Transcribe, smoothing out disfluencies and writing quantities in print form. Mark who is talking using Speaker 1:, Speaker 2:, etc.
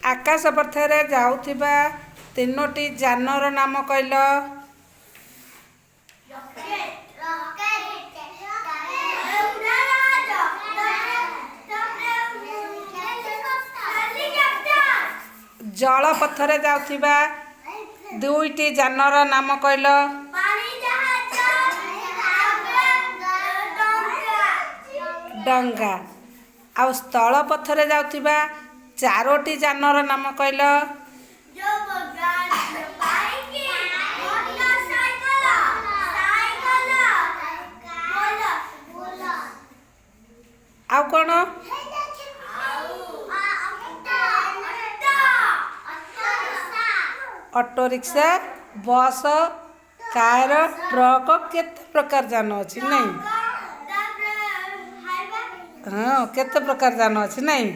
Speaker 1: ଆକାଶ ପଥରେ ଯାଉଥିବା ତିନୋଟି ଯାନର ନାମ କହିଲ। ଜଳପଥରେ ଯାଉଥିବା ଦୁଇଟି ଯାନର ନାମ କହିଲ। ଡଙ୍ଗା। ଆଉ ସ୍ଥଳ ପଥରେ ଯାଉଥିବା ଚାରୋଟି ଯାନର ନାମ କହିଲ। ଆଉ କ'ଣ? Auto rickshaw, bus, car, truck, କେତେ ପ୍ରକାର ଯାନ ଅଛି ନାଇଁ? ହଁ, କେତେ ପ୍ରକାର ଯାନ ଅଛି ନାଇଁ?